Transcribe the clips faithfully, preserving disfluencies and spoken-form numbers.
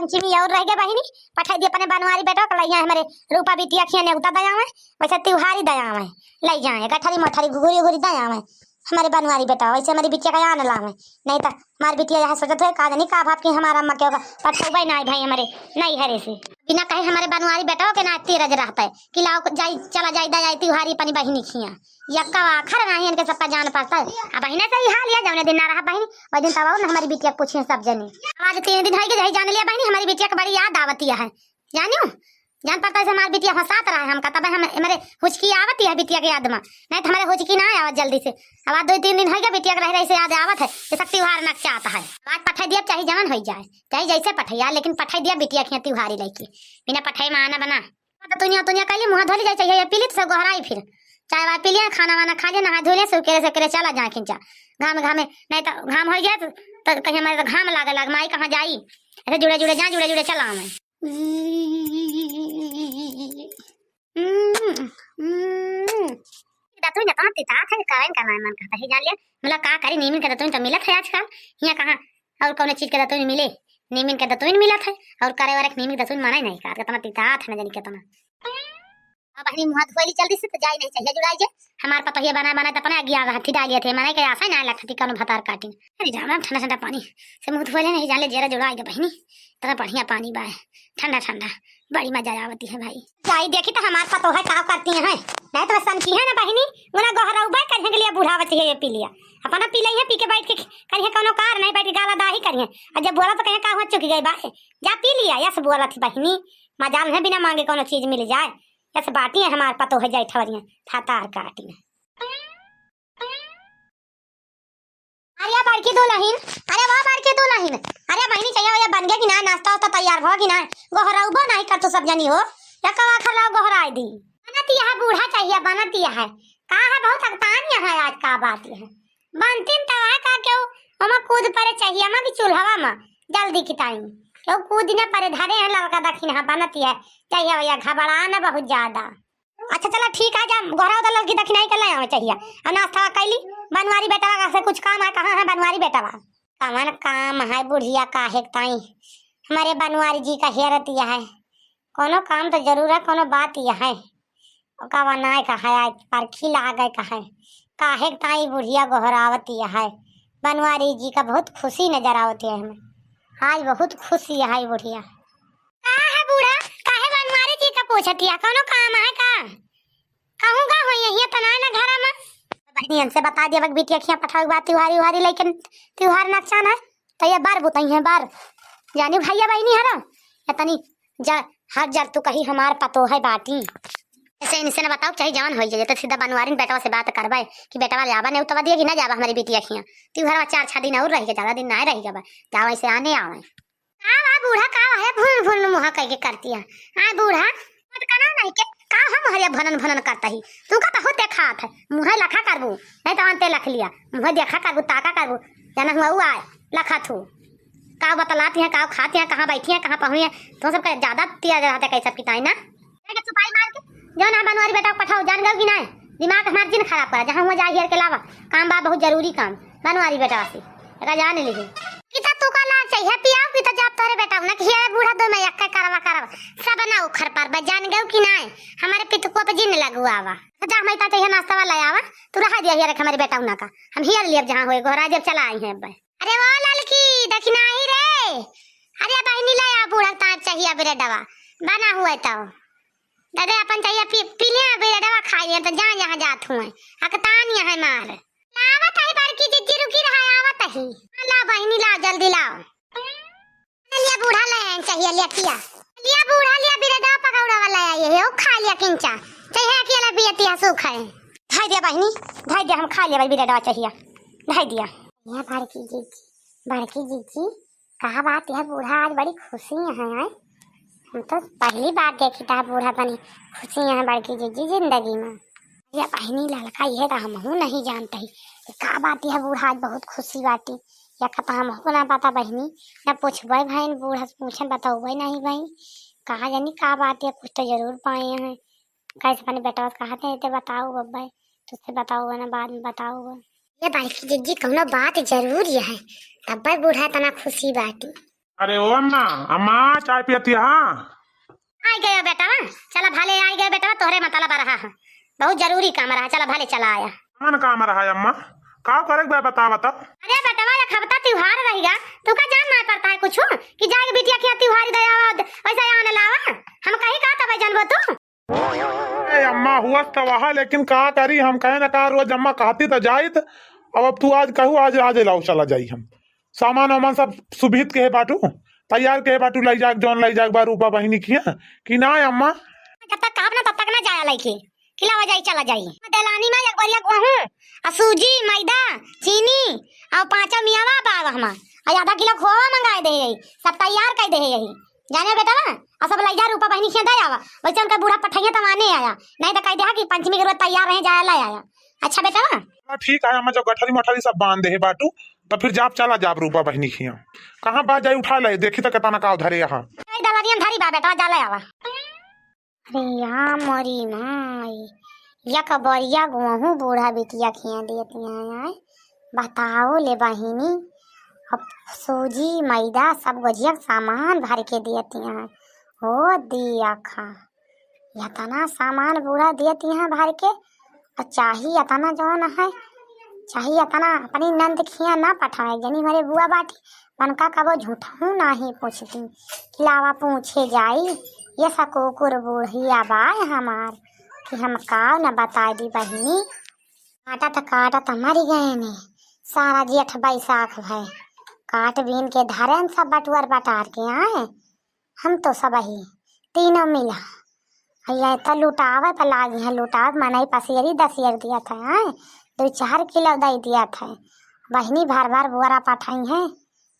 पंचमी और रह गए बहिनी, पठाई दिया अपने बनवारी बेटवा के, लइया हमरे रूपा बिटिया खिया नेउता दयावे, वैसे तिउहारी दयावे, लइ जाए गठरी मठरी घुघुरी उघुरी दयावे हमरे बनवारी बेटवा, वैसे हमरी बिटिया का आन लावे। नहीं तो हमार बिटिया यह सोचत है का जानी का भाप की हमारा अम्मा के ओका पठौबे ना भाई हमरे नैहरे से। बिना कहे हमरे बनवारी बेटवा के ना तेरज रहता है कि लाओ जाई, चला जाई दयाई तिउहारी अपनी बहिनी खिया। यक्का आखर नाही इनके सबका जान पड़ता है। अब बहिने से ही हाल है, जौने दिन ना रहा बहिनी, वही दिन तब और न हमारी बिटिया के पूछिए सब जने। आज तीन दिन है कि यही जान लिया बहिनी, हमारी बिटिया के बड़ी याद आवती है, जानियो। जान पड़ता है से हमारी बिटिया हंसात रहा है हमका, तब हम हमारे हुचकी आवती है बिटिया के याद में, नहीं तो हमारे हुचकी ना आवत जल्दी से। अब आज दो तीन दिन है कि बिटिया के रह रही से याद आवत है, ये सब तिउहार नकचात है। आज पठाई दिया, चाहे जवन हो जाए, चाहे जैसे पठाई, लेकिन पठाई दिया बिटिया के तिउहारी लेके, बिना पठाई में आना बना। दतुनिया उतुनिया कैली, मुँह धोली जाए, चाहिए पी ली तो सब गोहराई फिर। चाय वाय पी लिया, खाना वाना खा लिया, नहा धो लिया, सुकेरे सुकेरे चला जाए खिंचा। घाम घामे, नहीं तो घाम हो गया तो, तो कहीं हमारे तो घाम लागे लाग, माई कहाँ जाई? ऐसे जुड़े जुड़े जा, जुड़े जुड़े चला आवे। हम्म, हम्म। दतुन इतना तितात है, करें का नाम मन कहता है, जान लिया। मतलब का करी, नीमन के दतुन तो मिलत है आजकल, यहाँ कहाँ और कौनो चीज के दतुन मिले? नीमन के दतुन मिलत है, और करे वाले के नीमन के दतुन मना ही नहीं करत, कितना तितात है ना जानी कितना। अब बहिनी मुँह धोइली जल्दी से, तो जाई नहीं चाहिए जुड़ाई जे। हमार पतोहिया बना बना तो अपने अगियार रहती डालिए थे, मनाई के आशा ही ना लगती कौनो भतार काटी। अरे राम राम, ठंडा ठंडा पानी से मुँह धोइले नहीं जान ले, जेरा जुड़ाई गे बहिनी, इतना बढ़िया पानी बा, ठंडा ठंडा, बड़ी मजा आवती है भाई। जाई देखी तो हमार पतोह है का करती है, नहीं तो बस की है ना बहिनी, उन्हें गोहरौबे करिए के लिए बुढ़ावा चाहिए ये पी लिया, अपना पी लिया, पी के बैठ के करिए कौनो कार नहीं, बैठ के गाला दाही करिए। और जब बोला तो कहे का हुआ, चुक गई बाय, जा पी लिया, यस बोला थी बहिनी, मजाल है बिना मांगे कौनो चीज मिल जाए। यस बाटी है हमार पतोह है, जाई ठवरिया थातार काटी है। अरे बड़की दुलहिन, अरे वाह बड़की दुलहिन, अरे बहिनी चाहिए भैया बन गया कि ना, नाश्ता वास्ता तैयार भवा कि ना? गोहरौबो नहीं कर तू सब जनी हो, या कवा खर रहो गोहराई दी। बनत यह बूढ़ा चाहिए, बनत यह है। का है बहुत अगतान यह है, आज का बात यह है। बनतीन तब है का क्यों, ओमा कूद परे चाहिए, ओमा की चूल्हवा में जल्दी की टाइम। क्यों कूद न परे, धरे हैं लड़का दखिन, हाँ बनत यह चाहिए भैया, घबरा न बहुत ज्यादा। अच्छा चला ठीक है, जा गोहरा उधर लड़की दखिनाई के ले आवे चाहिए। और नाश्ता कैली, बनवारी बेटवा का से कुछ काम है, कहाँ है बनवारी बेटवा? कवन काम है बुढ़िया, काहे के ताई हमारे बनवारी जी का हेरत यह है? कोनो काम तो जरूर है, कोनो बात यह है। ओका बनाए का है, आज परखी लागे का है, काहे के ताई बुढ़िया गोहरावत यह है? बनवारी जी का बहुत खुशी नजर आवत है हमें, आज बहुत खुशी है बुढ़िया। का है बूढ़ा, काहे बनवारी जी का पूछतिया? कौनो काम है का? कहूँ का होई, यही तो ना, ना घरा में। बहनियन से बता दिया, बक बिटिया खिया पठाऊ बा, तिवारी उहारी लेकिन तिवार नकसान है, तो ये बार बुतई है, बार। जानी भैया बहनी है ना, इतनी जा, हर जर तू कही हमार पतो है बाटी। ऐसे इनसे ना बताओ, चाहे जवान हो जाए, तो सीधा बनवारी बेटवा से बात करबे कि बेटवा जाबा नहीं उतवा दिया कि ना जाबा हमारी बिटिया खिया। तिवार चार छह दिन और रह गया, ज्यादा दिन ना रह गया, जाओ ऐसे आने आवे। का बा बूढ़ा, का है भुन भुन मुहा कह के करती है? आय बूढ़ा, मत कना नहीं के, का हम हरिया भनन भनन करता ही? तू का बहुत देखात है, मुहे लखा करबू, नहीं तो अंते लख लिया, मुहे देखा करबू, ताका करबू, जाना हुआ उ आय, लखा थू। का बतलाती है, का खाती है, कहाँ बैठी है, कहाँ पहुँची है, तो सबका ज्यादा तिया रहता है, कैसा पिताई ना? नहीं के चुपाई मार के, जो ना बनवारी बेटा को पठाओ, जान गयो कि ना? दिमाग हमार जिन खराब करा, जहाँ हुआ जा हेर के लावा, काम बा बहुत जरूरी काम, बनवारी बेटा से। एका जान लीजिए। किता तू का लाज चाहिए, पियाओ किता जाब तोरे बेटा ना, कि हे बूढ़ा दो में एक करवा करवा। सब ना उखर पर बा, जान गयो कि नाय? हमारे पितुको पे जिन लगुआवा। जा मैं ता चाहिए नाश्ता वाला आवा, तू रहा दिया हियर हमारे बेटा ना का। हम हियर लियब जहाँ होए, गोहरा जब चला आई हैं अब। अरे वो ललकी, दखिनाही रे। अरे बहिनी ले आ, बूढ़ा ता चाहिए ब्रेडवा। बना हुआ तो। दादा अपन चाहिए पी, पी लिया ब्रेडवा खा लिया, तो जा यहाँ जात हुए। अकतान यहाँ मार। लावत है बड़की जिज्जी, रुकी रहा, आवत है। हाँ, लाओ बहिनी, लाओ, जल्दी लाओ। लिया बूढ़ा ले आए, चाहिए लिया किया। लिया बूढ़ा, लिया बिरेडा पकौड़ा वाला आए है, वो खा लिया किंचा। चाहिए अकेला पियती है, सुख है। धाई दिया बहिनी, धाई दिया, हम खा लिया भाई बिरेडा चाहिए। धाई दिया। या बड़की जिज्जी, बड़की जिज्जी, का बात है बूढ़ा, आज बड़ी खुशी है, हैं? हम तो पहली बार देखी था बूढ़ा तनी खुशी है बड़की जिज्जी जिंदगी में। या बहिनी ललका, ये तो हमहू नहीं जानते ही कि का बात है बूढ़ा आज बहुत खुशी बाटी। या का तो हमहू ना पता बहिनी, ना पूछबे भाई बूढ़ा से पूछे बतौबे नहीं भाई। कहा जानी का बात है, कुछ तो जरूर पाए हैं। कैसे अपने बेटवा से कहते हैं, ते बताओ बब्बे, तुझसे बताओ ना, बाद में बताओ। ये बड़की जिज्जी कौनो बात जरूर ये है, तब्बे बूढ़ा इतना खुशी बाटी। अरे ओ अम्मा, अम्मा, चाय पियती हा? आई गयो बेटवा, चला भले आई गयो बेटवा, तोहरे मतलब रहा है, बहुत जरूरी काम रहा, चला भले चला आया। कौन काम रहा है अम्मा? का करे के बा, बतावा तो। अरे बेटवा, एक हफ्ता त्योहार रहेगा, तू का जान ना पड़ता है कुछ कि जाए के बिटिया के यहाँ त्योहार दे आवा, वैसे आने लावा, हम कहीं का तब जानबो तू। ए अम्मा, हुआ तो वहा, लेकिन का करी, हम कहे ना का, रोज अम्मा कहती तो जाइत। अब, अब तू आज कहू, आज, आज लाओ, चला जाई हम। सामान वामान सब सुभित के है बाटू, तैयार के है बाटू, लाई जाग, जौन लाई जाग बा रूपा बहिनी किया कि ना अम्मा? जब तक कहब ना, तब तक ना जाया लइके, कि लावा जाई, चला जाई। दलानी में एक बोरिया गेहूं, आ सूजी, मैदा, चीनी, आ पाँचों मियावा बा हमार, आ आधा किलो खोवा मंगाए दे यही, सब तैयार कर दे यही। जाने बेटवा, आ सब लइजा रूपा बहिनी खिया दे आवा, वैसे उनका बूढ़ा पठाइए तो माने आया, नहीं तो कह दे कि पंचमी के रोज तैयार रहे, जाया ले आया। अच्छा बेटवा। हाँ, ठीक है अम्मा, जब गठरी मठरी सब बांध दे है बाटू, तो फिर जाप चला जाप रूपा बहिनी खिया। कहाँ बा जाई उठा ले, देखी तो केतना का उधरे यहाँ। ए दलरियन धरी बा बेटवा, जा ले आवा। अरे यहाँ मोरी माई, एक बोरिया गेहूं बूढ़ा बिटिया खिया देती हैं, बताओ ले बहिनी। अब सूजी, मैदा, सब गोजिया के सामान भर के देती हैं। हो दिया खा, इतना सामान बूढ़ा देती हैं भर के, और चाही इतना जौन है, चाही इतना अपनी नंद खिया ना पठाए। जनी हमारे बुआ बाटी, उनका कबो झूठहूँ नाही पूछती, कि लावा पूछे जाई, ये सा कुकुर बुढ़िया बाय हमार, कि हम का न बताई दी बहिनी। काटत काटत मरी गए ने, सारा जेठ बैसाख भय, काट बीन के धरे न सब बटुअर बटार के आए, हम तो सबही तीनों मिला। ये तो लुटावे पर लागी है, लुटावे मनई पसेरी दसियर दिया था, हैं? दो चार किलो दे दिया था। बहिनी भर भर बोरा पठाई है,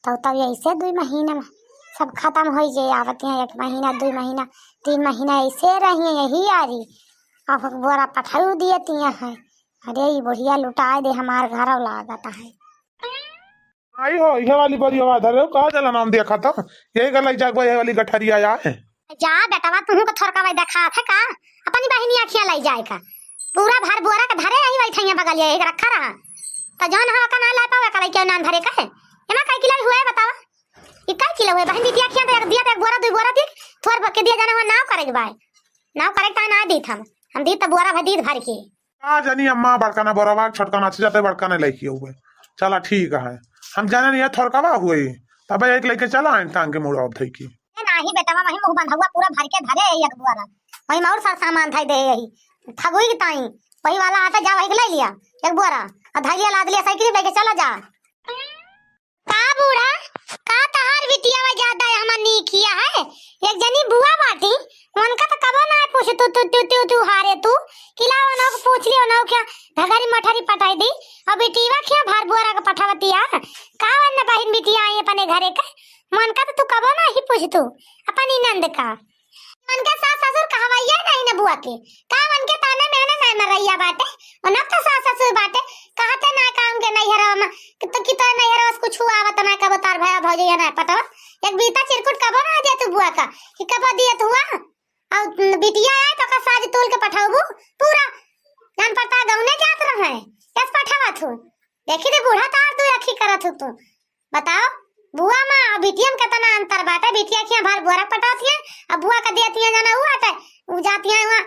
तो तब ऐसे दो महीना में सब खत्म हो जाए, आवत हैं एक महीना, दो महीना, तीन महीना ऐसे रही है यही यारी। अब बोरा पठाई दिए तिया है। अरे, ई बुढ़िया लुटाए दे हमार घर लागत है। आई हो, इहे वाली बोरिया धरे हो, का जला नाम देखा था? यही गलाई जागवा, यही वाली गठरिया आए। जा बेटवा, तुहू को थोरका भाई देखा थे का? अपनी बहिनी आँखियाँ लाई जाए का? पूरा भर बोरा के धरे यही बैठे हैं बगलिया, एक रखा रहा। तो जौन हवा का ना ला पावे, का लइके नाम धरे का है? एमा कई किलो हुआ है बतावा? ई कई किलो हुआ है? बहन बिटिया खिया तो एक दिया तो एक बोरा, दो बोरा दी, थोर के दिया जाना हुआ, नाव करे के बाय। नाव करे के ताई ना दीत हम। हम दीत तो बोरा भर दीत भर के। का जानी अम्मा, बड़का ना बोरवा, छोटका ना अच्छे जाते, बड़का ना लइके हुए। चला ठीक है, हम जाने नहीं है थोरकवा हुए, तब एक लेके चला आइन टांग के मुड़वा धई की। ए नाही बेटवा, वही मुँह बंधवा पूरा भर के धरे है एक बोरा, वही और सारा सामान धई दे यही फगुई के ताई, वही वाला आटा जा वही के ले लिया एक बोरा, आ धई लिया लाद लिया साइकिल लेके चला जा। का बूढ़ा, का तहार बिटिया वा ज्यादा हमर नीकिया है? एक जनी बुआ बाटी, उनका तो कबो ना पूछ तू, तू, तू, तू, तू हारे तू, किला उन्हों को पूछ लियो, उन्हों क्या घघरी मठरी पटाई दी, और बिटिया क्या भार बुआरा के पठावतिया? का वन्न बहिन बिटिया आई अपने घरे के, उनका तो तू कबो ना ही पूछ तू, अपनी नंद का। उनके सास ससुर कहवैया नहीं न बुआ के। का उनके ताने मेहने नहीं मरैया बाटे। उनक तो सास ससुर बाटे। कहते ना काम के नैहरवा में कि तो, कि तो नैहरवा से कुछ आवत ना, कबो तार भया भौजैया ना पटवा। एक बीता चिरकुट कबो ना दे तू बुआ का कि कबो दियत हुआ। और बिटिया आए तो का साज तोल के पठाबू पूरा। जान पड़ता गौने जात रहे। कैसे पठावा तू? देखी दे बूढ़ा तार तू अखी करत हो तू। बताओ, बुआ मा और बिटिया मा केतना अंतर बाटे। बिटिया खिया भर बोरा पटाती है, अब बुआ का देती है जाना हुआ आटे, उ जाती है वहाँ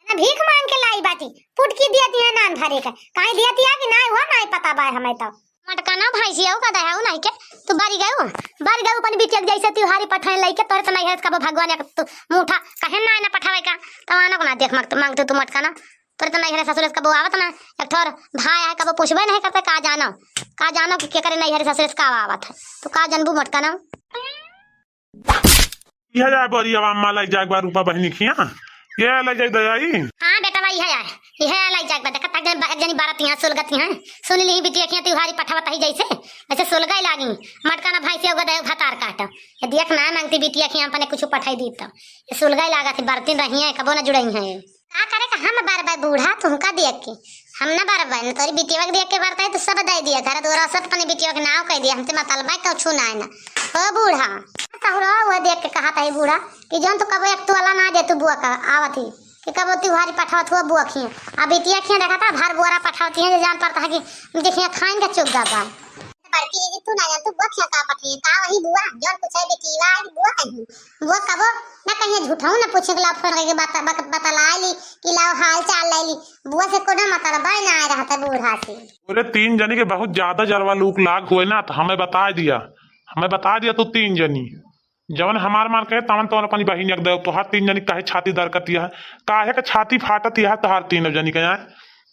ना भीख मांग के लाई बाटी, पुटकी देती है नान भरे का, काहे देती है कि नाई हुआ नाई पता बाय हमें तो। मटका ना भैंसिया का दहाऊ नहीं के, तू बारी गयो, बारी गयो अपन बिटिया के जैसे तिहारी पठाए लाई के, तोरे तो नहीं है कबो भगवान एक तू मुठा कहे ना ना पठावे का, तो आनो को ना देख मांग, मांगते तू मटका ना। तोरे तो नैहरे ससुरे से कबो आवत ना, एक ठोर भाई है, कबो पूछबे नहीं करते, का जानो, का जानो कि केकरे नैहरे ससुरे से का आवत है, तो का जानबू मटका ना। यह जा बोरिया अम्मा लाई जाग बा रूपा बहिनी खिया, ये लाई जाग दयाई। हाँ बेटा भाई, यह आए, यह लाई जाग बा, देखा तक जन, एक जनी बारत यहाँ सुलगत यहाँ, सुन ली बिटिया खिया तिहारी पठावत ही जैसे, ऐसे सुलगाई लागी, मटका ना भाई से होगा दे भतार काट, ये देख ना मांगती बिटिया खिया अपने कुछ पठाई दी तो, ये सुलगाई लागत ही, बरतिन रही है, कबो ना जुड़ई है। का करे का हम बरबै बूढ़ा तुमका देख के? हम न बरबै, न तोरी बिटिया के देख के बरता है, तू सब दे दिया, घर द्वारा सब अपने बिटिया के नाव कह दिया, हमसे मतलब है कुछ ना है ना। ओ बूढ़ा, तोहरा वो देख के कहा था बूढ़ा कि जौन तू कबो एक तोला ना दे तू बुआ का आवत ही, कि कबो तिहारी पठावत हुआ बुआ खिया, अब बिटिया खिया देखा था भर बोरा पठावती है, जान पड़ता है कि देखिए खाइन का चुग गया। पढ़ती है कि तू ना जान, तू बुआ क्या का पढ़ती है, का वही बुआ, जौन कुछ है बेटी, वा है बुआ कहीं। बुआ कबो ना कहीं झूठाऊ ना पूछे के ला फोन करके बता, बत-, बतला ली कि लाओ हाल चाल ले ली। बुआ से कोनो मतलब है ना आए रहता बूढ़ा से। अरे तीन जनी के बहुत ज्यादा जरवा लूक लाग हुए ना, तो हमें बता दिया, हमें बता दिया तू तीन जनी। जवन हमार मन कहे तवन तवन अपनी बहिनिया के देव। तोहार तीन जनी काहे छाती दरकत यह, काहे के छाती फाटत यह तोहार तीन जनी के यहाँ?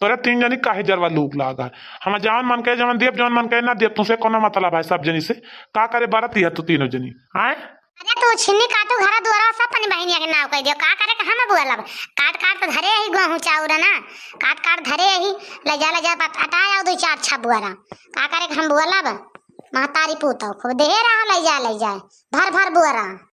तोरे तीन जनी काहे जरवा लूक लाग है? हम जवन मन कहे जवन देव, जवन मन कहे ना देव, तुमसे कोनो मतलब है सब जनी से। का करे बरत यह तू तीनों जनी, आए? अरे तू छिन्नी काटू घर दुआरा सब अपनी बहिनिया के नाव कह दियो, का करे के हम बोलब? काट काट तो धरे ही गहूँ चाउर ना, काट काट धरे ही, ले जा ले जा पट-, अटाया दो चार छा बुआरा। का करे के हम बोलब? महतारी पूतो खूब देहे रहा, ले जा ले जाए भर भर बुआरा।